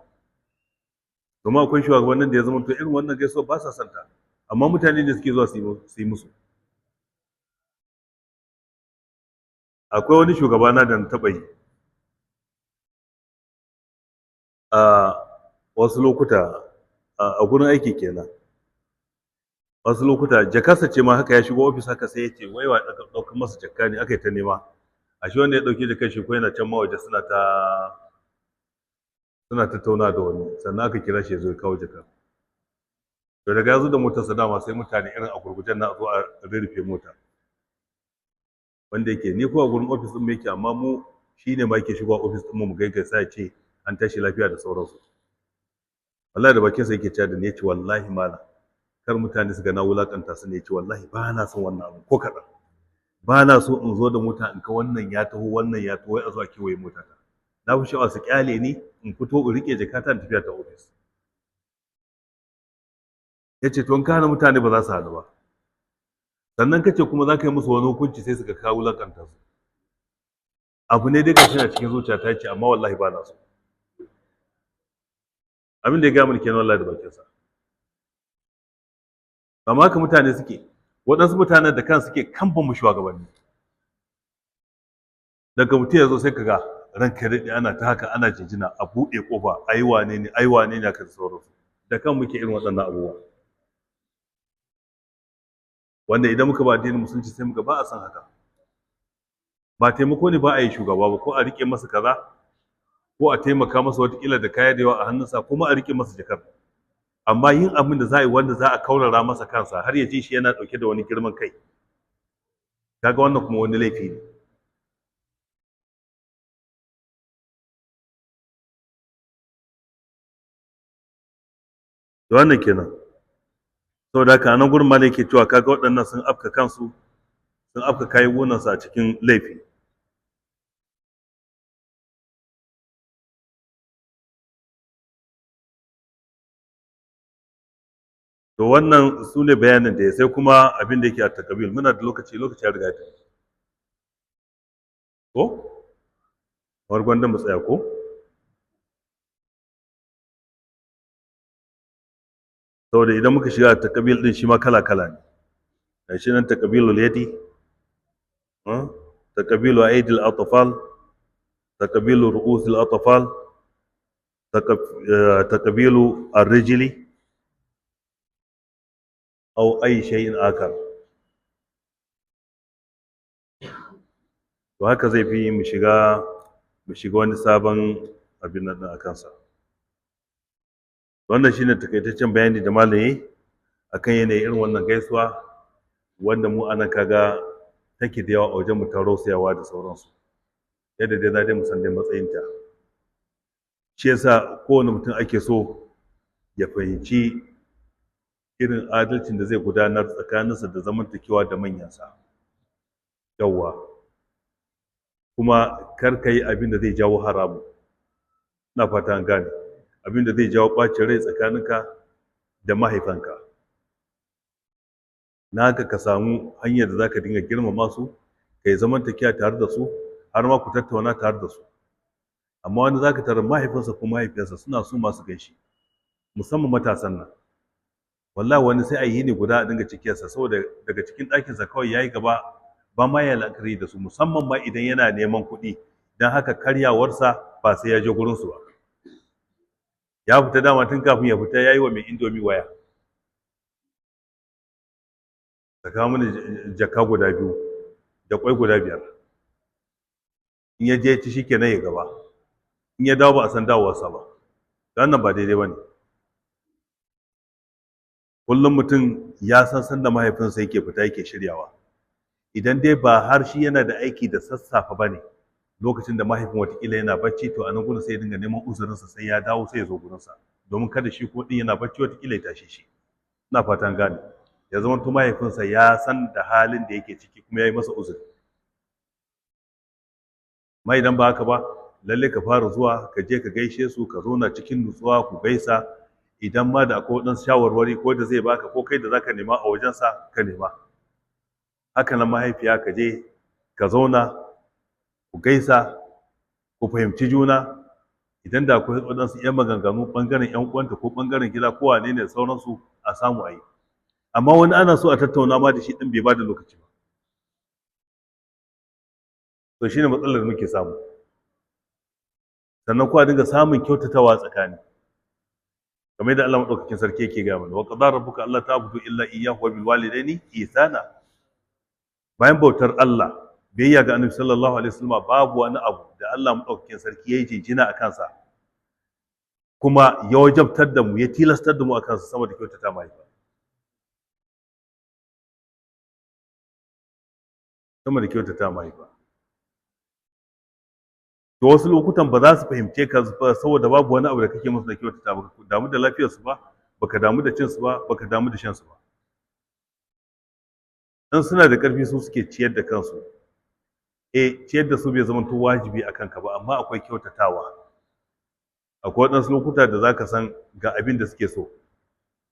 Domin akwai shugabannin da ya zama to irin wannan gaisuwa ba sa santa, amma mutane ne suke zuwa su yi musu. Akwai wani shugabana da na taɓa yi a wasu lokuta a gurin aiki kenan. Wasu lokuta jakarsa ce ma haka ya shigo ofis haka sai ya ce wai wa ɗaukar masa jakka ne, aka yi ta nema. A shi wanda ya ɗauki jakar shi ko yana can ma waje suna tattauna da wani, sannan aka kira shi ya zo ya kawo jakar. To daga ya zo da motarsa dama sai mutane irin a gurgujen na zo a rurrufe mota, wanda yake ni ko a gurin ofis ɗin mu yake, amma mu shi ne ma yake shigowa ofis ɗin mu mu gaigaisa ya ce an tashi lafiya da sauransu. Wallahi da bakinsa yake cewa da ni, ya ce wallahi malam kar mutane su ga na wulakanta su ne, ya ce wallahi ba na son wannan abu ko kaɗan, ba na so in zo da mota in ka wannan ya taho wannan ya taho wai a zo a kewaye mota ta, na fi sha'awa su kyale ni in fito in riƙe jakata in tafiya ta ofis. Ya ce to in ka hana mutane ba za su hannu ba, sannan ka ce kuma za ka yi musu wani hukunci sai suka kawo wulakanta su. Abu ne dai gashi na cikin zuciya ta ce amma wallahi ba na so. Abin da ya gaya mini kenan wallahi da bakinsa. Amma haka mutane suke, waɗansu mutanen da kan suke kamban mu shugabanni. Daga mutum ya zo sai kaga ranka daɗe ana ta haka ana jinjina a buɗe ƙofa ai wane ne ai wane ne aka sauransu. Da kan muke irin waɗannan abubuwa. Wanda idan muka ba addinin musulunci sai muka ba a san haka. Ba taimako ne ba a yi shugaba ba, ko a riƙe masa kaza ko a taimaka masa watakila da kaya da yawa a hannunsa kuma a riƙe masa jakar. Amma yin abin da za a yi wanda za a kaurara masa kansa har ya ji shi yana ɗauke da wani girman kai, kaga wannan kuma wani laifi ne. Da wannan kenan. Saboda haka nan gurin malai yake cewa kaga waɗannan sun afka kansu, sun afka kayuwunansu a cikin laifi. To wannan su ne bayanin da ya sai kuma abin da yake a takabil. Muna da lokaci, lokaci ya riga ta ko war gwanda mu tsaya ko. Saboda idan muka shiga takabil din shi ma kala kala ne. Gashi nan takabilul yadi, takabilu aidil atfal, takabilu ru'usil atfal, takabilu ar-rijli aw ay shay'in akar. To haka zai fi mu shiga wani sabon abin nan a kansa. Wannan shine takaitaccen bayani da malam yayi akan yanayin irin wannan gaisuwa wanda mu anan kaga take da yawa a wajen mu ta rausayawa da sauransu. Yadda dai za dai mu san dai matsayinta. Shi yasa kowane mutum ake so ya fahimci irin adalcin da zai gudanar tsakaninsa da zamantakewa da manyansa. Yawwa. Kuma kar ka yi abin da zai jawo haramu. Ina fata an gane. Abin da zai jawo ɓacin rai tsakaninka da mahaifanka. Na haka ka samu hanyar da za ka dinga girmama su, ka yi zamantakewa tare da su, har ma ku tattauna tare da su. Amma wani za ka tarar mahaifinsa ko mahaifiyarsa suna so masu gaishe, musamman matasan nan. Wallahi wani sai a yi ne guda a dinga cikiyarsa saboda daga cikin ɗakinsa kawai ya yi gaba ba ma ya la'akari da su, musamman ma idan yana neman kuɗi. Don haka karyawarsa ba sai ya je gurinsu ba. Ya fita dama tun kafin ya fita ya yi wa mai indomi waya. Saka mini jaka guda 2 da kwai guda 5. In ya je ci shikenan ya gaba. In ya dawo ba a san dawowarsa ba. Wannan ba daidai ba ne. Kullum mutum ya san sanda mahaifinsa yake fita yake shiryawa. Idan dai ba har shi yana da aiki da sassafe ba ne, lokacin da mahaifin watakila yana bacci, to a nan gurin sai ya dinga neman uzurinsa sai ya dawo sai ya zo gurinsa, domin kada shi ko din yana bacci watakila ya tashe shi. Ina fatan gane. Ya zama to mahaifinsa ya san da halin da yake ciki kuma ya yi masa uzuri. Ma idan ba haka ba, lalle ka fara zuwa ka je ka gaishe su, ka zauna cikin nutsuwa ku gaisa. Idan ma da akwai waɗansu shawarwari ko da zai baka ko kai da zaka nema a wajensa ka nema. Haka nan mahaifiya ka je ka zauna ku gaisa ku fahimci juna. Idan da akwai waɗansu 'yan maganganu ɓangaren 'yan uwanta ko ɓangaren gida ko wane ne sauransu a samu a yi. Amma wani ana so a tattauna ma da shi ɗin bai ba da lokaci ba. To shine matsalar da muke samu. Sannan kuwa dinga samun kyautatawa tsakani. Kamar yadda Allah madaukakin sarki yake gaya mana, wa qadara rabbuka alla ta'budu illa iyyahu wa bil walidaini ihsana. Bayan bautar Allah, biyayya ga Annabi sallallahu alaihi wasallam, babu wani abu da Allah madaukakin sarki yayi jinjina a kansa kuma ya wajabtar da mu, ya tilastar da mu a kansa sama da kyautata mahaifa. Sama da kyautata mahaifa. To wasu lokutan ba za su fahimce ka ba saboda babu wani abu da kake musu da kyautata ba, ka damu da lafiyarsu ba, baka damu da cinsu ba, baka damu da shansu ba. In suna da ƙarfi su suke ciyar da kansu. Eh, ciyar da su bai zama to wajibi a kanka ba, amma akwai kyautatawa. Akwai waɗansu lokuta da za ka san ga abin da suke so.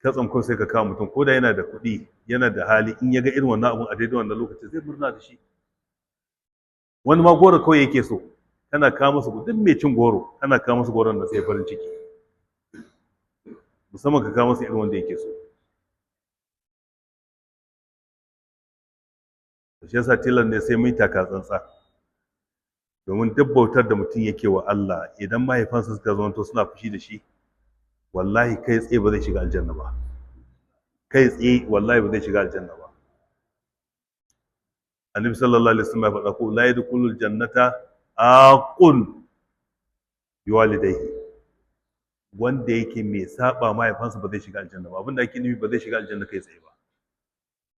Katsam kawai sai ka kawo mutum, ko da yana da kuɗi, yana da hali, in ya ga irin wannan abun a daidai wannan lokaci zai murna da shi. Wani ma goro kawai yake so. Kana kawo masa, duk mai cin goro, kana kawo masa goron da sai farin ciki. Musamman ka kawo masa irin wanda yake so. Shi yasa tilan ne sai mun taka tsantsa. Domin duk bautar da mutum yake wa Allah, idan mahaifansa suka zamanto suna fushi da shi, wallahi kai tsaye ba zai shiga aljanna ba. Kai tsaye wallahi ba zai shiga aljanna ba. Annabi sallallahu alaihi wasallam ya faɗa ko la yadkhulul jannata aqun biwalidayhi. Wanda yake mai saba mahaifansa ba zai shiga aljanna ba. Abinda ake nufi ba zai shiga aljanna kai tsaye ba.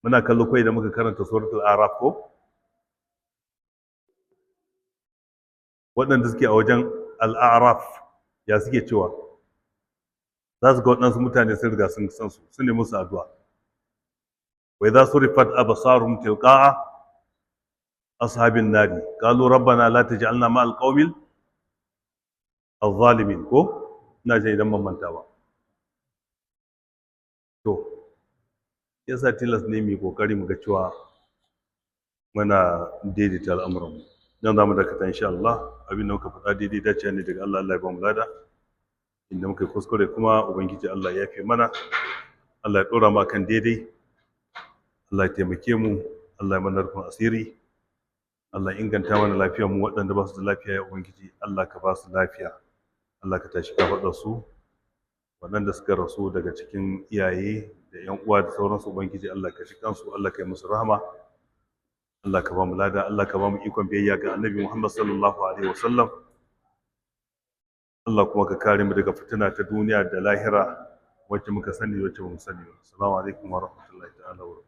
Muna kallo kai da muka karanta suratul Araf ko waɗanda suke a wajen al-A'raf ya suke cewa za su ga waɗansu mutane sun riga sun san su, sun nemi musu addu'a. Wa idza surifat absaruhum tilqa'a ashabin nari qalu rabbana la taj'alna ma'al qaumil adh-dhalimin. Ko ina jin idan ban manta ba. To Yasa tilas ne mu yi kokari mu ga cewa muna daidaita al'amuranmu. Dan za mu dakata insha Allah. Abin da muka faɗa daidai dace ne daga Allah, Allah ya ba mu lada. Inda muka yi kuskure kuma, Ubangiji Allah ya yafe mana. Allah ya ɗora mu akan daidai. Allah ya taimake mu, Allah ya mana rufin asiri. Allah ya inganta mana lafiyar mu. Waɗanda ba su da lafiya, ya Ubangiji Allah ka ba su lafiya. Allah ka tashi kafaɗar su. Waɗanda suka rasu daga cikin iyaye da ƴan uwa da sauransu, Ubangiji Allah ka ji kansu, Allah ka yi musu rahama. Allah ka ba mu lada, Allah ka ba mu ikon biyayya ga Annabi Muhammad sallallahu alaihi wasallam. Allah kuma ka kare mu daga fitina ta duniya da lahira, wacce muka sani, wacce ba mu sani ba. Assalamu alaikum wa rahmatullahi ta'ala wa.